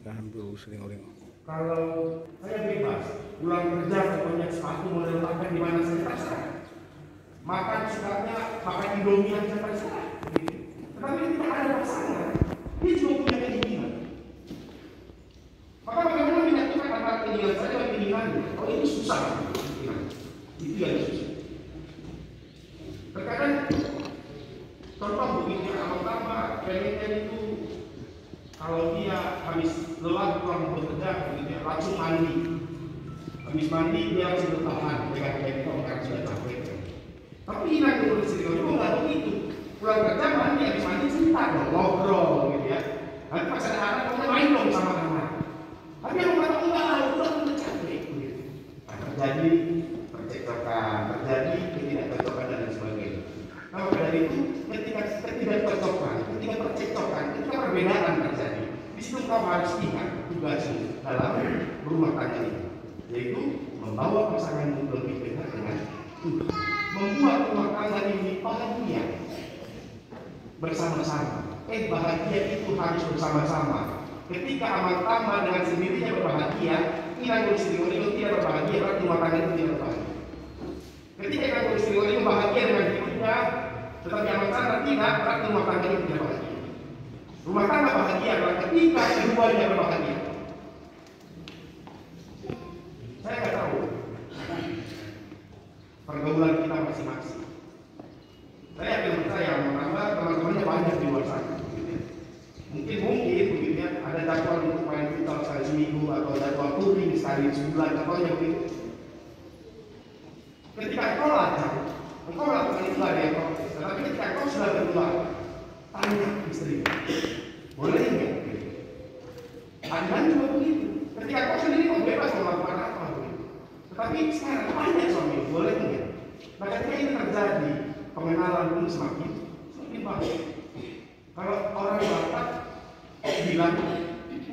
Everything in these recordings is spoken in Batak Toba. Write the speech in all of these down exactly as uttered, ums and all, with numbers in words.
Tahan dulu, seling-seling. Kalau saya bebas, pulang kerja, pokoknya sepatu model apa di mana saja terserah. Makan sukanya makan Indomie aja terserah. Tetapi ketika ada pasangan, dia juga punya keinginan. Maka bagaimana menyatukan antara keinginan saya dan keinginannya? Oh, ini susah. Itu yang susah. Terkadang contoh begitu, abang tambah pengennya itu kalau dia habis lelah pulang bekerja begitu ya, langsung mandi. Habis mandi dia langsung bertahan, pegang handphone karena sudah capek. Tapi inang dulu istri kau juga nggak begitu. Pulang kerja mandi, habis mandi cerita dong, ngobrol gitu ya. Nanti pas ada anak, kamu main dong sama anak. Tapi yang kata enggak lah, udah udah capek gitu. Nah, terjadi percekcokan, terjadi ketidakcocokan dan lain sebagainya. Nah, maka dari itu, ketika ketidakcocokan, ketika percekcokan, ketika perbedaan terjadi, di situ kau harus ingat tugasmu dalam rumah tangga ini, yaitu membawa pasanganmu lebih dekat dengan Tuhan, membuat rumah tangga ini bahagia bersama-sama. Eh, bahagia itu harus bersama-sama. Ketika abang tambah dengan sendirinya berbahagia, inang dulu istri kau tidak berbahagia, berarti rumah tangga itu tidak berbahagia. Ketika inang dulu istri kau bahagia dengan hidupnya, tetapi abang tambah tidak, berarti rumah tangga itu tidak bahagia. Rumah tangga bahagia adalah ketika keduanya berbahagia. Saya nggak tahu pergaulan kita masing-masing. Saya yakin percaya, abang tambah teman-temannya banyak di luar sana. Mungkin, mungkin begitu ya, ada jadwal untuk main futsal sekali seminggu atau jadwal touring sekali sebulan, contohnya begitu. Ketika engkau lajang, engkau melakukan itu nggak ada yang protes. Tetapi ketika engkau sudah berdua, tanya istri, boleh nggak? Anda juga begitu. Ketika engkau sendiri, kau bebas mau melakukan apa begitu. Tetapi sekarang tanya suami, boleh nggak? Nah, ketika ini terjadi, pengenalan pun semakin semakin baik. Kalau orang Batak bilang,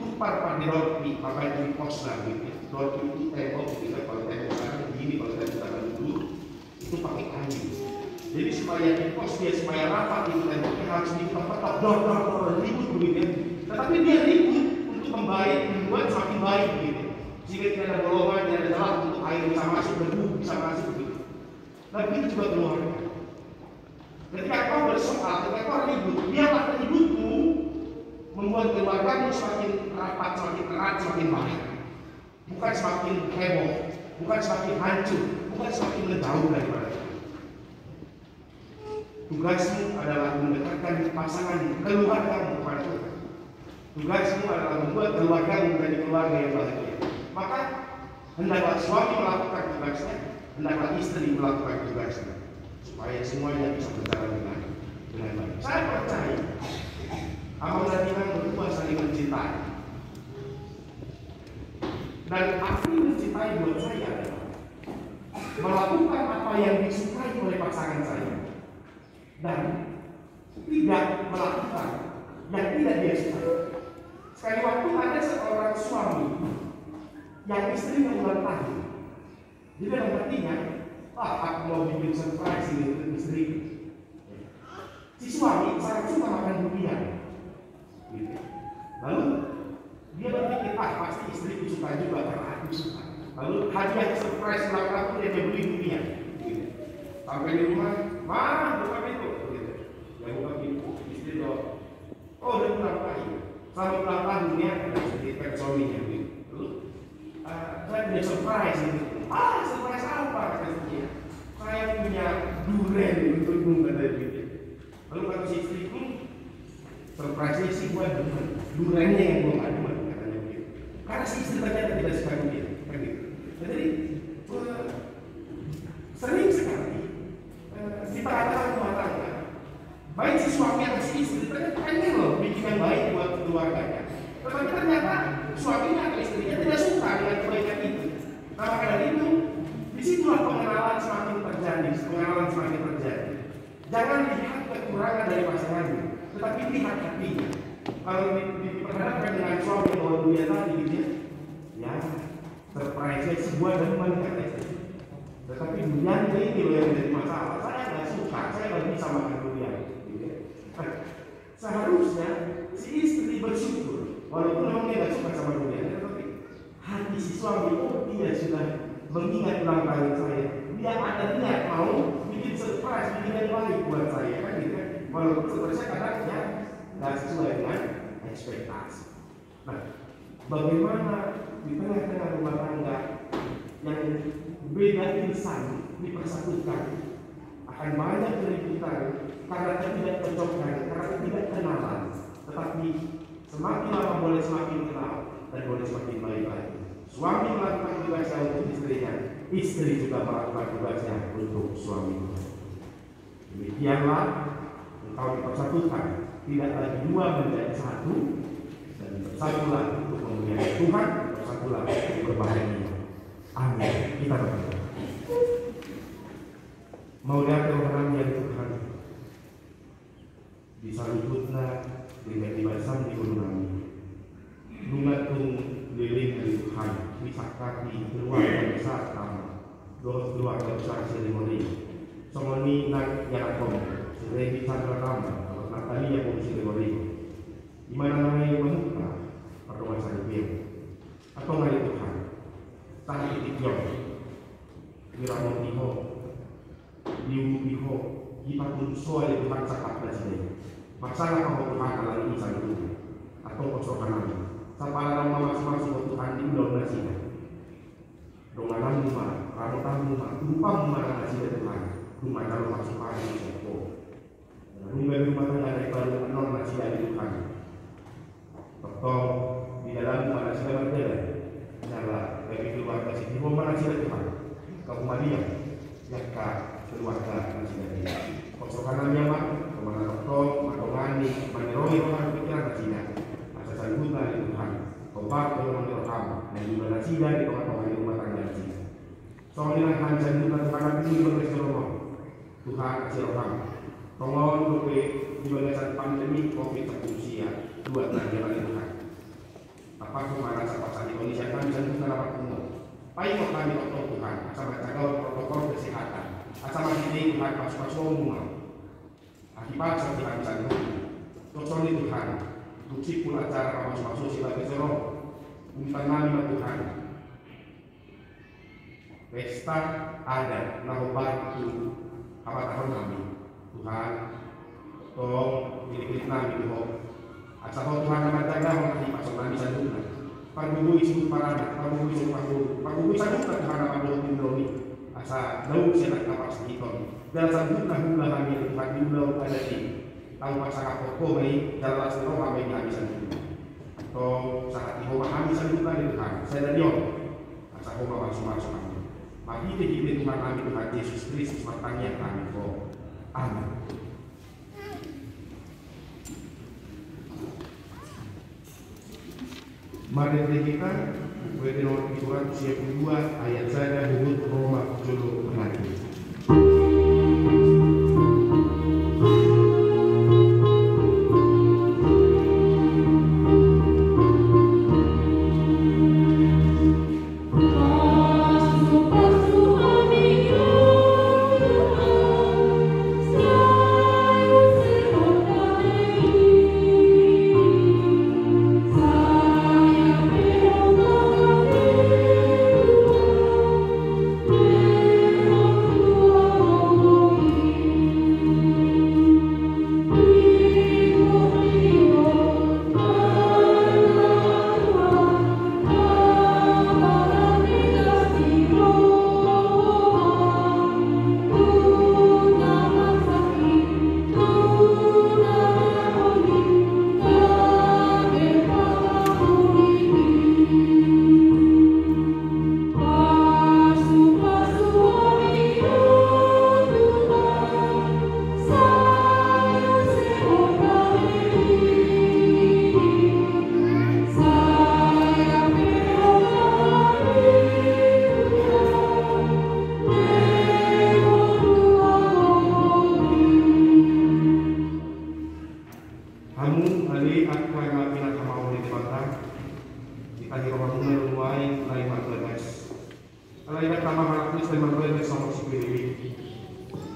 "Urpar pande dolpi, pabaen di pos na," gitu. Dolpi itu tembok, gitu. Kalau tembok sana begini, kalau tembok sana dulu, itu pakai kayu. Jadi supaya di pos dia supaya rapat itu temboknya harus diketok-ketok, dor, dor, dor, ribut begitu ya. Tetapi dia ribut untuk membaik, membuat semakin baik gitu. Sehingga tidak ada bolongan, tidak ada celah untuk air bisa masuk, debu bisa masuk gitu. Nah, begitu juga keluarga. Ketika kau bersoal, ketika kau ribut, biarlah ributmu membuat keluargamu semakin rapat, semakin erat, semakin baik. Bukan semakin heboh, bukan semakin hancur, bukan semakin menjauh daripada Tuhan. Tugasmu adalah mendekatkan pasangan keluargamu kepada Tuhan. Tugasmu adalah membuat keluargamu menjadi keluarga yang bahagia. Maka, hendaklah suami melakukan tugasnya, hendaklah istri melakukan tugasnya, supaya semuanya bisa berjalan dengan, dengan baik. Saya percaya, abang dan inang berdua saling mencintai. Dan arti mencintai buat saya adalah melakukan apa yang disukai oleh pasangan saya dan tidak melakukan yang tidak dia sukai. Sekali waktu ada seorang suami yang istrinya ulang tahun. Jadi dalam hatinya, "Ah, aku mau bikin surprise ini untuk istriku." Si suami sangat suka makan durian. Gitu. Lalu dia berpikir, "Ah, pasti istriku suka juga karena aku suka." Lalu hadiah surprise ulang tahun dia, dia beli durian. Gitu. Sampai di rumah, "Ma, buka pintu." Gitu. Dia buka pintu, istri dong. "Oh, udah pulang, Pak?" "Iya." "Selamat ulang tahun ya." Dia ceritakan suaminya gitu. Lalu, "Eh, saya punya surprise ini." "Ah, surprise apa?" kata istrinya. "Saya punya durian untukmu," kata dia. Lalu kata si istri, "Hmm, surprise-nya sih gua demen, duriannya yang gua nggak demen," katanya begitu. Karena si istri ternyata tidak suka durian, kan gitu. Nah, jadi, eh, sering sekali, eh, di tengah-tengah rumah tangga, baik si suami atau si istri ternyata pengen loh bikin yang baik buat keluarganya. Tetapi ternyata suaminya atau istrinya tidak suka dengan kebaikan itu. Nah, maka dari itu, disitulah pengenalan semakin terjadi, pengenalan semakin terjadi. Jangan lihat kekurangan dari pasangannya, tetapi lihat hatinya. Kalau di, di, diperhadapkan dengan suami yang bawa durian tadi gitu ya, ya, surprise-nya sih gua demen, kata istri. Tetapi duriannya ini loh yang jadi masalah. Saya nggak suka, saya nggak bisa makan durian. Gitu ya. Nah, seharusnya si istri bersyukur. Walaupun namanya nggak suka sama dunia, tetapi hati si suami, oh, dia sudah mengingat ulang tahun saya. Dia ada niat mau bikin surprise, bikin yang baik buat saya, kan gitu kan. Walaupun surprise-nya kadang ya nggak sesuai dengan ekspektasi. Nah, bagaimana di tengah-tengah rumah tangga yang beda insan dipersatukan, akan banyak keributan karena ketidakcocokan, karena ketidakkenalan. Tetapi semakin lama boleh semakin kenal dan boleh semakin baik lagi. Suami melakukan tugasnya untuk istrinya, istri juga melakukan tugasnya untuk suaminya. Demikianlah engkau dipersatukan, tidak lagi dua menjadi satu, dan bersatulah untuk memuliakan Tuhan, bersatulah untuk berbahagia. Amin. Kita berdoa. Mauliate roha nami, ale Tuhan, di saluhutna denggan ni basa ni ngolu nami. Nunga tung leleng, ale Tuhan, disangkapi keluarga besar Tama dohot keluarga besar Siregar i. Songon i nang ianakhon, si Redi Chandra Tama dohot Natalia boru Siregar i. Ima na naeng mamungka pardongansaripeon. Antong, ale Tuhan, sahat di tingki on diramoti Ho, diurupi Ho, dipatundusi Ho, ale Tuhan, sangkap nasida i. Marsangap ma Ho, Tuhan, ala ni i saluhutna. Antong pos roha nami, sampala naung mamasumasuon Ho, Tuhan, di ulaon nasida. Dongananmu ma, ramotanmu ma, urupanmu ma nasida, Tuhan, dung manjalo parsupari sian Ho. Dung gabe rumah tangga na imbaru annon nasida, ale Tuhan. Tongtong di dalanmu ma nasida mardalan. Jala gabe keluarga sitiruon ma nasida, Tuhan. Gabe mauliate di angka keluarga nasida i. Pos roha nami, Ama, Ho ma na tongtong mandongani, maniroi roha pikiran nasida. Asa saluhutna, ale Tuhan, hombar tu holong ni roham na niula nasida di tongatonga ni rumah tangga nasida. Songon i nang hami saluhutna, Tuhan, na pinillit di bagasan joro-Mu. Tuhan, asi roham. Tongon dope di bagasan pandemi covid sampulu sia dua na nian, ale Tuhan. Tapasu ma rasa pasahat ni kondisi hami saluhutna na marpungu. Paingot hami tongtong, Tuhan, asa manjagahon protokol kesehatan. Asa marhite i, Tuhan, pasupasu-pasuonmu ma. Akibat sahat hami saluhutna. Songon i, Tuhan, untuk simpul acara pamasu-pasu si bagas joro, urupan nami ma, Tuhan, pesta adat na hombar tu habatahon nami. Tuhan, tong pilih-pilih nami tu Ho. Asa Ho, Tuhan, na manjagahon hahipason nami saluhutna. Pargogoi suhut paranak, pargogoi suhut parboru, pargogoi saluhutna, Tuhan, na mandok di ulaon i. Asa daong sian angka parsahiton. Jala saluhutna huula hami, Tuhan, di ulaon adat i. Tau pasangaphon Ho ma i, jala las ni roha ma i di hami saluhutna. Tong sahat di Ho ma hami saluhutna, ale Tuhan, sadari on. Asa Ho ma marsumasu hami. Marhitehite Tuhan nami, Tuhan Jesus Kristus, martangiang hami tu Ho. Amin. Marende hita, buku ende nomor pitu ratus sia pulu dua, ayat sada, huhut Roma jolo berarti. Hamu ale angka na pinarhamaol ni Debata, ditahi rohamuna do nuaeng na i marbagas. Alai ndang tama halak Kristen marbagas songon si Pilimit.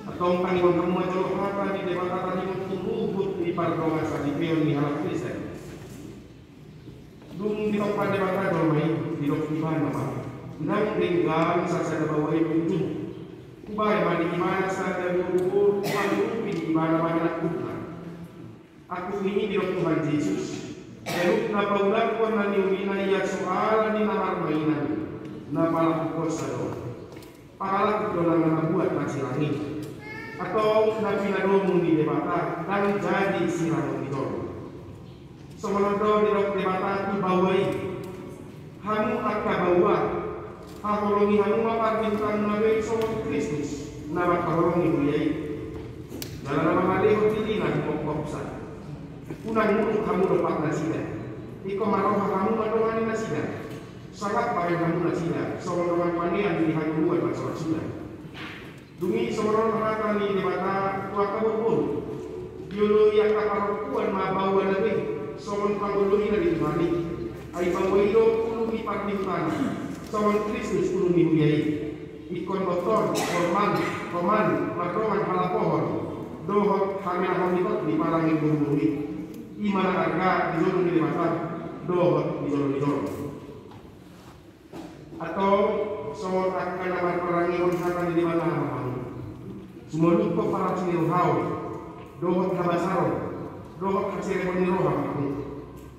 Antong tangihon hamu ma jolo hata ni Debata tadingon tu ruhut ni pardongansaripeon ni halak Kristen. Jolma i didok ibana ma, ndang denggan sasada baoa i punjung. Hubaen ma di ibana sada boruboru pangurupi di ibana ma hinangkupna. Angkup ni i didok Tuhan Jesus, ganup na paulakhon na niulina ia so ala ni na marmainan, na palakuhonsa do. Pangalaku do na mambuat na sirang i. Antong na pinadomu ni Debata ndang jadi sirangon ni jolma. Songon on do didok Debata tu baoa i. Hamu angka baoa, haholongi hamu ma parmintaanmuna be songon Kristus na mangkaholongi huria i. Jala na mangalehon dirina humophopsa. Unang muruk hamu dompak nasida. Ingkon marroha hamu mandongani nasida. Sangap bahen hamu nasida songon dongan panean di hangoluan na so ra suda. Dung i songon on hata ni Debata tu angka boruboru. Dioloi angka parompuan ma baoana be songon pangoloina di Tuhan i. Ai baoa i do ulu ni parmintaanna, songon Kristus ulu ni huria i. Ingkon botor, horman, homan, mardongan halapohon dohot hamenahon ni tondi parange ni boruboru i. I ma na arga di jolo ni Debata dohot di jolo ni jolma. Antong songon angka na marparangehon hata ni Debata ma hamu. Sumolunghon parasi ni rohaon dohot habasaron dohot haserepon ni roha ma hamu.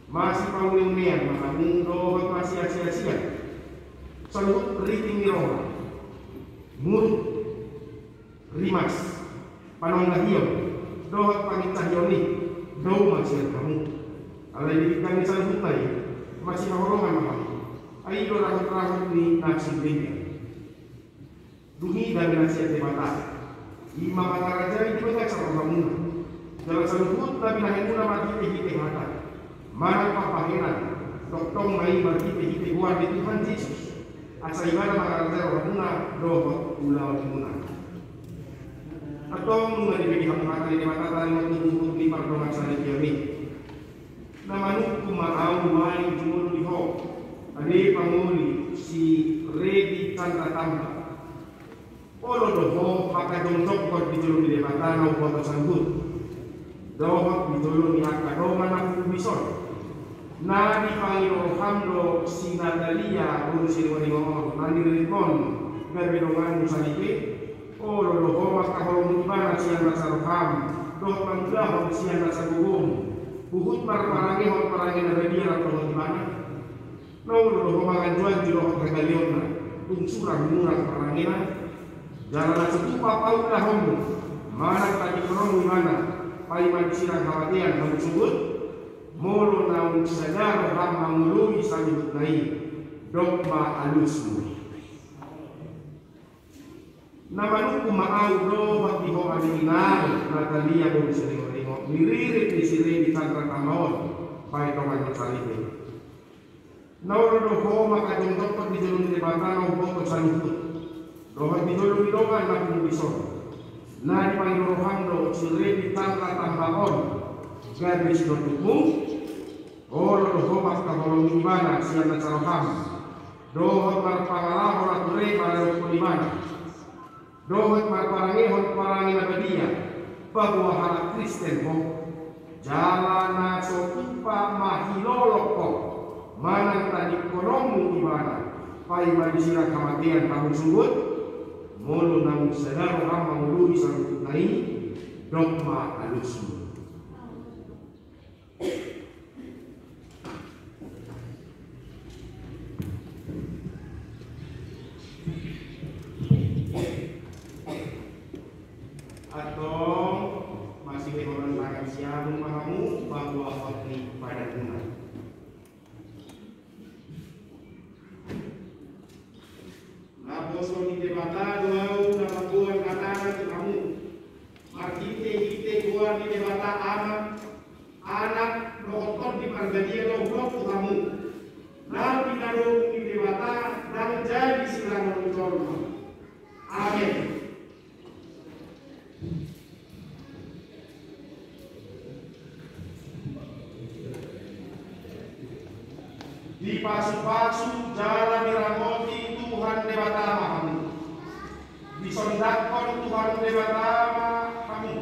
Masipanguleulean ma hamu dohot masiasiasian. Saluhut riting ni roha, muruk, rimas, panonggahion dohot pangincahion i dao ma sian hamu. Alai di pinggan ni saluhutna i masihaholongan ma hamu. Ai i do rahutrahut ni na sundenggan. Dung i dame na sian Debata, i ma mangarajai di bagasan rohamuna. Jala saluhut na binahenmuna marhitehite hata manang pambahenan, tongtong ma i marhitehite goar ni Tuhan Jesus, asa ibana mangarajai rohamuna dohot ulaonmuna. Antong nunga dibege hamu hata ni Debata taringot tu huhut ni pardongansaripeon i. Na manungkun ma ahu nuaeng jumolo di ho, ale pangoli si Redi Chandra Tamba. Olo do ho mangkajongjongkon di jolo ni Debata na umboto saluhut dohot di jolo ni angka dongan na pungu dison. Na dipangido roham do si Natalia boru Siringoringo on na niriritmon gabe donganmu saripe. Olo do ho mangkaholongi ibana sian nasa roham dohot mangulahon sian nasa gogomu huhut marparangehon parange na badia rap dohot ibana. Na olo do ho manganjuanju dohot hagaleonna tung sura humurang parangena. Jala na so tupa paulahonmu manang tadingkononmu ibana paima disirang hamatean hamu sogot. Molo naung sada roham mangoloi saluhutna i, dok ma alusmu. Na manungkun ma ahu dohot di ho ale inang Natalia boru Siringoringo, niririt ni si Redi Chandra Tamba on, baen dongan saripe. Na olo do ho mangkajongjongkon di jolo ni Debata na umboto saluhut dohot di jolo ni dongan na pungu dison. Na dipangido roham do si Redi Chandra Tamba on gabe sinondukmu. Olo do ho mangkaholongi ibana sian nasa roham dohot marpangalaho na ture maradophon ibana dohot marparangehon parange na badia paboa halak Kristen ho. Jala na so tupa mahilolok ho manang tadingkononmu ibana paima disirang hamatean hamu sogot. Molo naung sada roham mangoloi saluhutna i, dok ma alusmu. Antong masibehonan tangan siamun ma hamu paboahon ni padanmuna. Naposo ni Debata do ahu na mamboan hatana tu hamu marhitehite goar ni Debata Ama, Anak dohot Tondi Parbadia do hudok tu hamu. Na pinadomu ni Debata ndang jadi sirangon ni jolma. Amen. Dipasupasu jala diramoti Tuhan Debata ma hamu. Disondangkon Tuhan Debata ma hamu.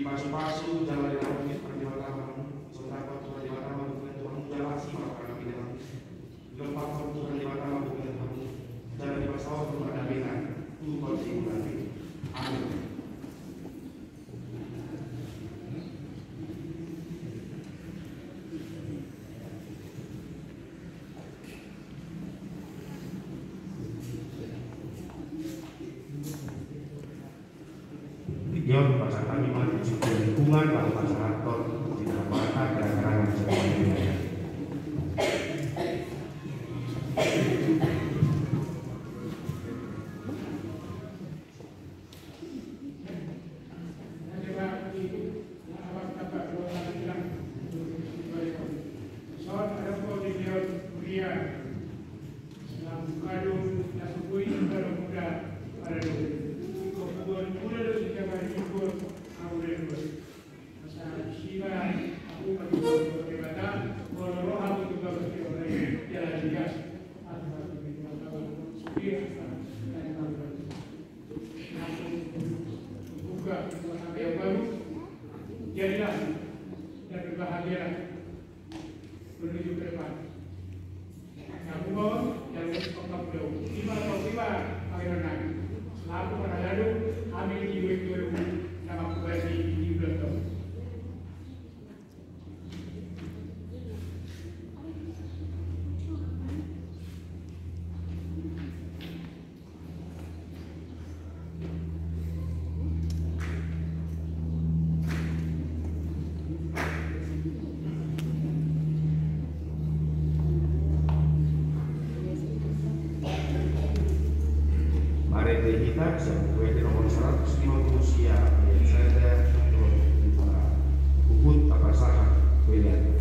Dipasupasu jala dilapangkan Tuhan Debata ma hamu, sondanghon Tuhan Debata ma hamu, Tuhan, jala asi ma pangapilihon hamu. Dilompakhon Tuhan Debata ma hamu, Tuhan, jala dipasaut ma damena tu tondimu nari. Amin. Tingki on pasahat hami ma di lingkungan, laho pasahathon di Debata kedatangan. Jadilah dan berbahagialah menuju ke depan. Namun, jangan lupa kamu dahulu. Lima atau lima, Pangeran Nabi. Selaku para lalu, kami di W T U, nama kubasi di belakang. Marende hita sian Buku Ende nomor seratus lima puluh sia, ayat sada, dua puluh lima. Huhut tapasahat Buku Ende.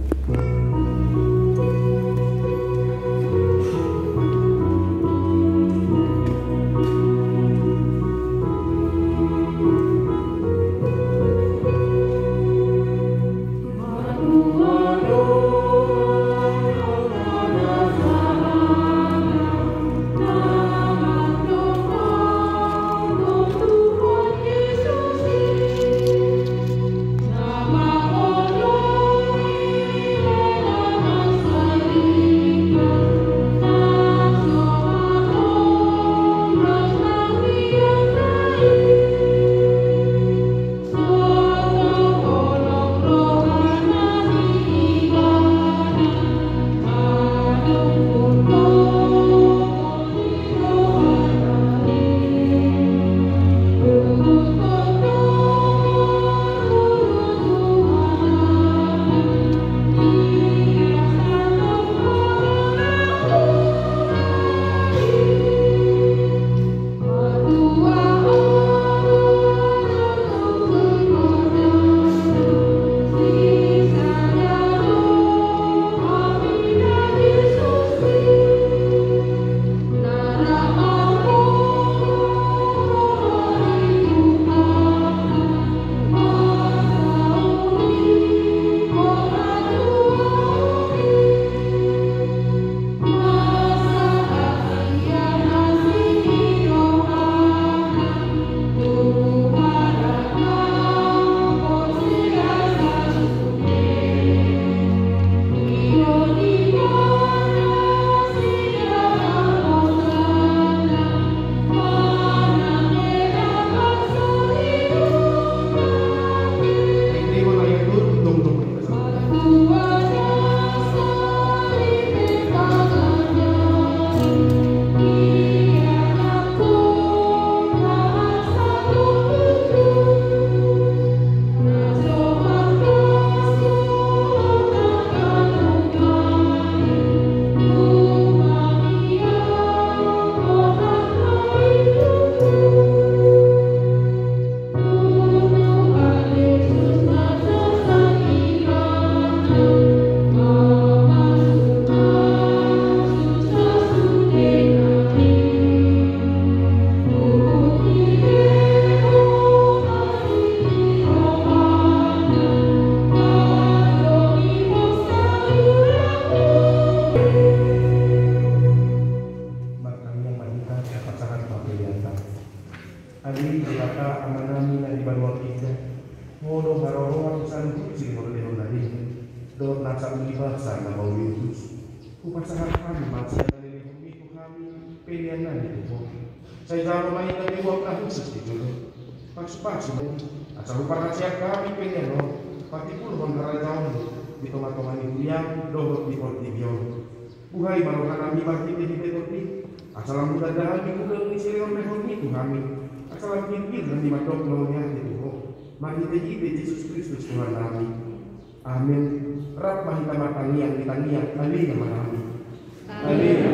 Sanggup si molo lehon nami dohot nasa uli basa na mauliutus. Hupasahat hami ma sian na lehonmi tu hami pelean nami tu Ho. Sai jalo ma i gabe uap na hushus di jolo. Pasupasu ma i asa huparhaseang hami pelean on, patimbulhon harajaonmu di tongatonga ni huria dohot di portibi on. Buhai ma rohanami marhitehite Tondi, asa lam hutanda hami godang ni silehonlehonmi tu hami, asa lam pinpir hami mandok mauliate tu Ho marhitehite Jesus Kristus Tuhannami. Amen. Rap ma hita martangiang di tangiang Aleluya ma nami. Aleluya.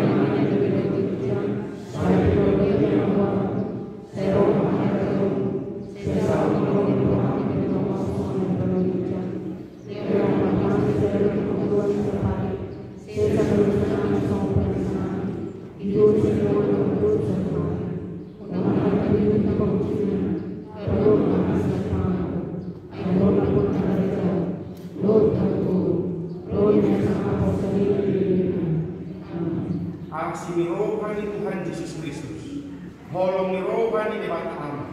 Asi ni roha ni Tuhan Jesus Kristus, holong ni roha ni Debata Ama,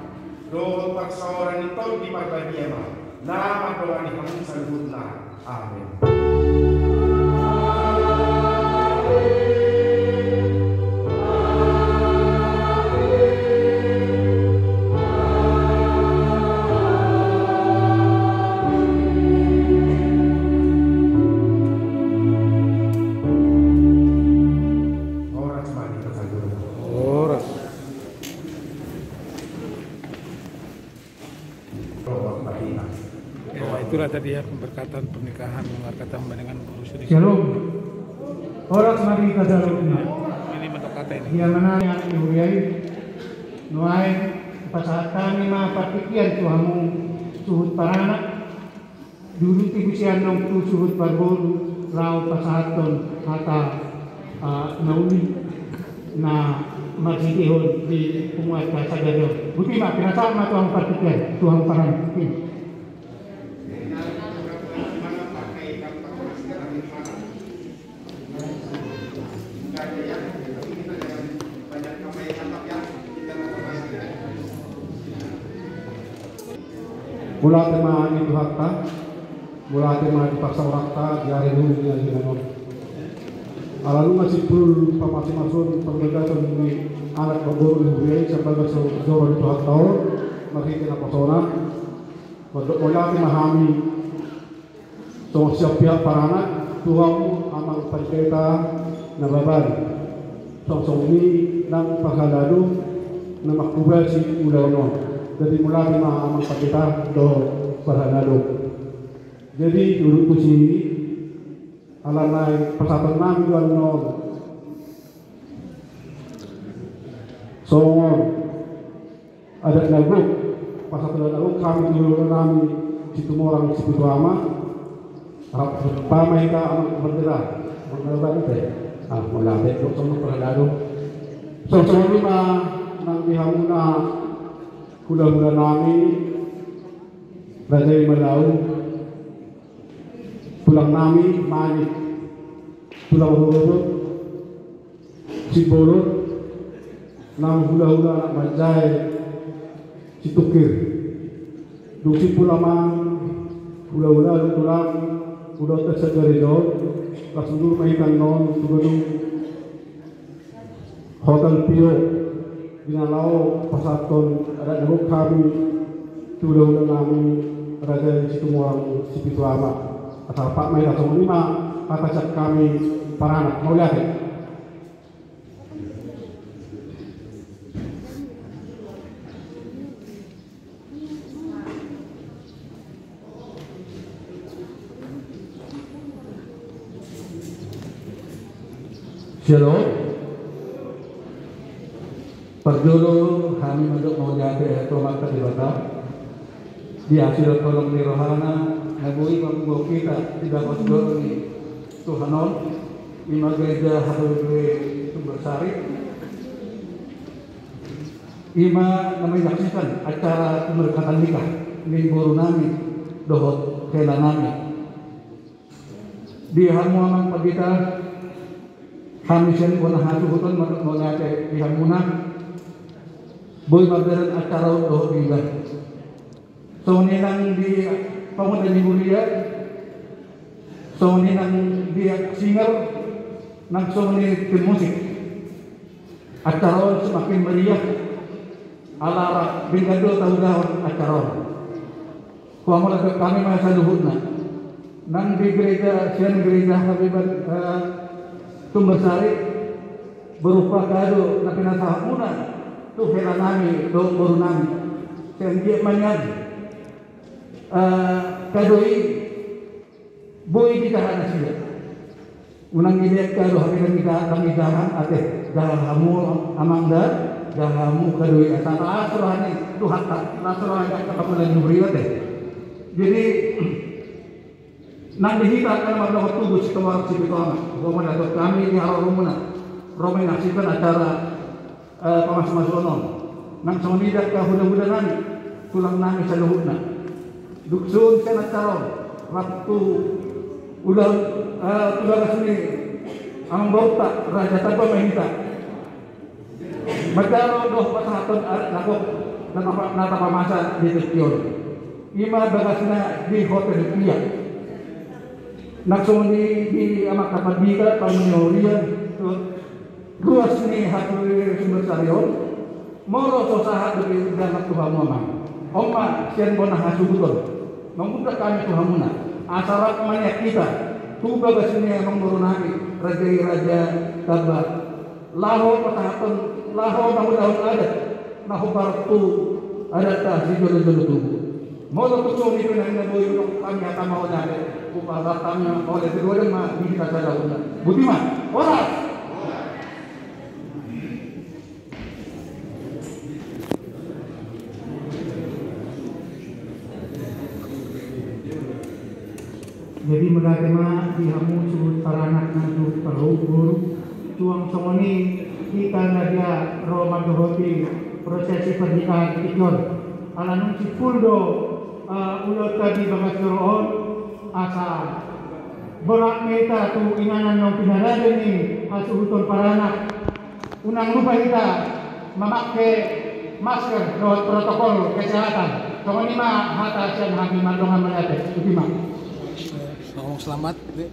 dohot parsaoran ni Tondi Parbadia ma na mandongani hamu saluhutna. Amen. Horas ma di hita saluhutna. Horas. Ya, itulah tadi ya pemberkatan pernikahan, pemberkatan dengan guru sedikit. Shalom. Horas ma di hita saluhutna. Ini bentuk kata ini. Ia manang anak ni huria i, nuaeng pasahat hami ma partingkian tu hamu suhut paranak. Dulu ti muse annon tu suhut parboru laho pasahathon hata, ah, na uli na marhitehon di punguanta sadari on. Boti ma, pinasahat ma tu hamu partingkian, tu hamu paranak. Mauliate ma di Tuhanta, mauliate ma di parsaoranta di ari na uli on. Ala nunga simpul pamasumasuon parbagason ni anak parboru ni huria i, sian bagas joro ni Tuhanta on marhite naposona. Mandok mauliate ma hami songon siapihak paranak tu hamu amang pandita na baban, songon i nang parhalado na manghobasi ulaon on. Jadi mauliate ma amang pandita dohot parhalado. Jadi dulu tusi ala nai pasahaton nami do annon songon adat na gok, pasahaton adat na gok hami tu hulahula nami Situmorang Sipitu Ama. Rap ma hita amang pandita. Amang pandita te. Ah, mauliate, songon parhalado. Songon i ma nang di hamuna hulahula nami, raja i ma laho, tulang nami Manik, tulang rorobot Simbolon, nang hulahula anak manjae Situngkir. Dung simpul amang hulahula, tulang, hulahula sadari on, las mundur ma hita annon tu gedung Hotel Pio, di na laho pasahathon adat na gok hami tu hulahula nami raja i Situmorang Sipitu Ama. Asa rap ma hita, songon i ma hata sian hami paranak. Mauliate. Shalom. Parjolo hami mandok mauliate tu Amanta Debata, di asi dohot holong ni rohana na boi mamungka hita di bagas joro ni Tuhan on, i ma Gereja H K B P Sumber Sari. I ma na manyaksikan acara pemberkatan nikah ni boru nami dohot hela nami. Di hamu amang pandita, hami sian bona hasuhuton mandok mauliate di hamuna, boi mardalan acara on dohot denggan. Songon i nang di Pamula ni huria, songon i nang di singer, nang songon i tim musik. Acara on semakin meriah, ala rap bingkado tahu dahon acara on. Huamulakhon hami ma saluhutna. Nang di gereja, sian gereja Habibat, eh, Sumbersari, berupa kado na pinasahatmuna tu hela nami dohot boru nami. Sian dia manian, eh, kado i boi dijaha nasida. Unang dilean kado hami nang ida, nang idahan ate, jaha hamu amang da, jaha hamu kado i asa las roha ni Tuhanta, las roha ni angka pamula ni huria ate. Jadi, nang di hita angka na mardohot tubu sitoar sipito ama, huamulakhon hami di haroromuna, ro ma i nang sian acara eh, pamasumasuon on. Nang songon i di angka hulahula nami, tulang nami saluhutna. Dung sun sian acara on, rap tu ulaon, eh, tu bagas ni amangborunta, Raja Tamba ma hita. Manjalo dohot pasahaton adat na gok, na tapa-, na tapamasa di tingki on. I ma bagasna di Hotel Pia. Nang songon i di amanta pandita, pamula ni huria, ruas ni hatuaon Sumbersari on, molo so sahat dope undangan tu hamu amang. On ma sian bona hasuhuton. Mangundang hami tu hamuna. Asa rap ma nian hita tu bagas ni amangboru nami, raja i Raja Tamba. Laho pasahathon, laho mangulahon adat, na hombar tu adatta sijolojolo tubu. Molo tung songon i pe na boi, hami hata ma on ate, hupasahat hami ma, molo tung godang ma di hita saluhutna. Boti ma, horas. Jadi mauliate ma di hamu suhut paranak nang suhut parboru. Suang songon i hita na dia ro mandohoti prosesi pernikahan di tingki on. Ala nunga simpul do, eh, ulaonta di bagas joro on, asa borhat ma hita tu inganan naung pinarade ni hasuhuton paranak. Unang lupa hita mamake masker dohot protokol kesehatan. Songon i ma hata sian hami, mandongan mauliate. Boti ma. Ngomong selamat, Dek.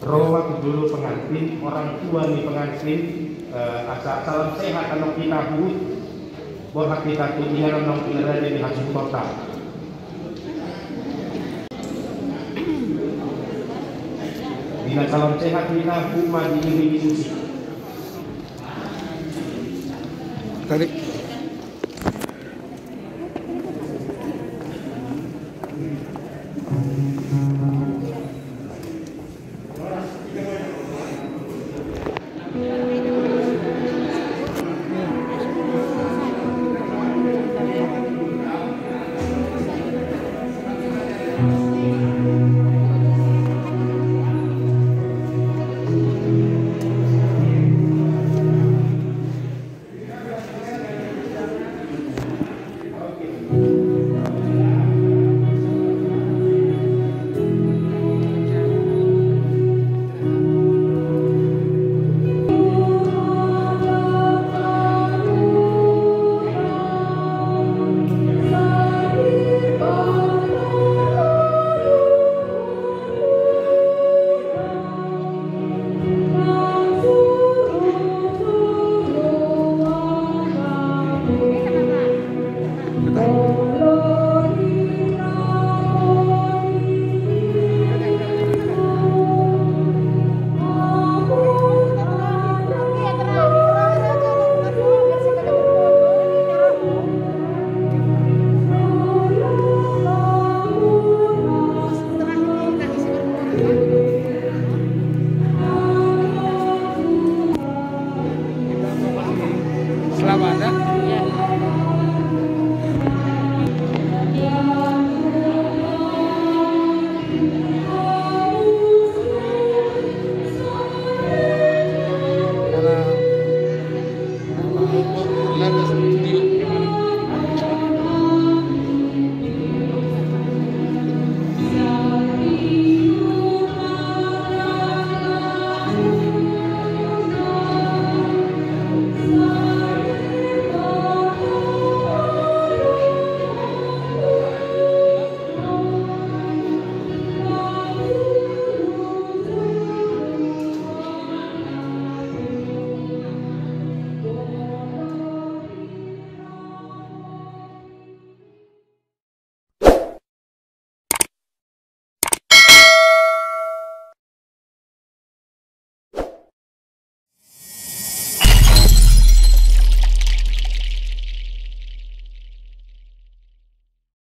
Ro ma tu jolo pengantin, orang tua ni pengantin, eh, asa salam sehat annon hita huhut. Borhat hita tu inganan naung pinarade ni hasuhutonta. Di na salam sehat hita, huhut ma diiringi musik. Tarik. Selamat, ya.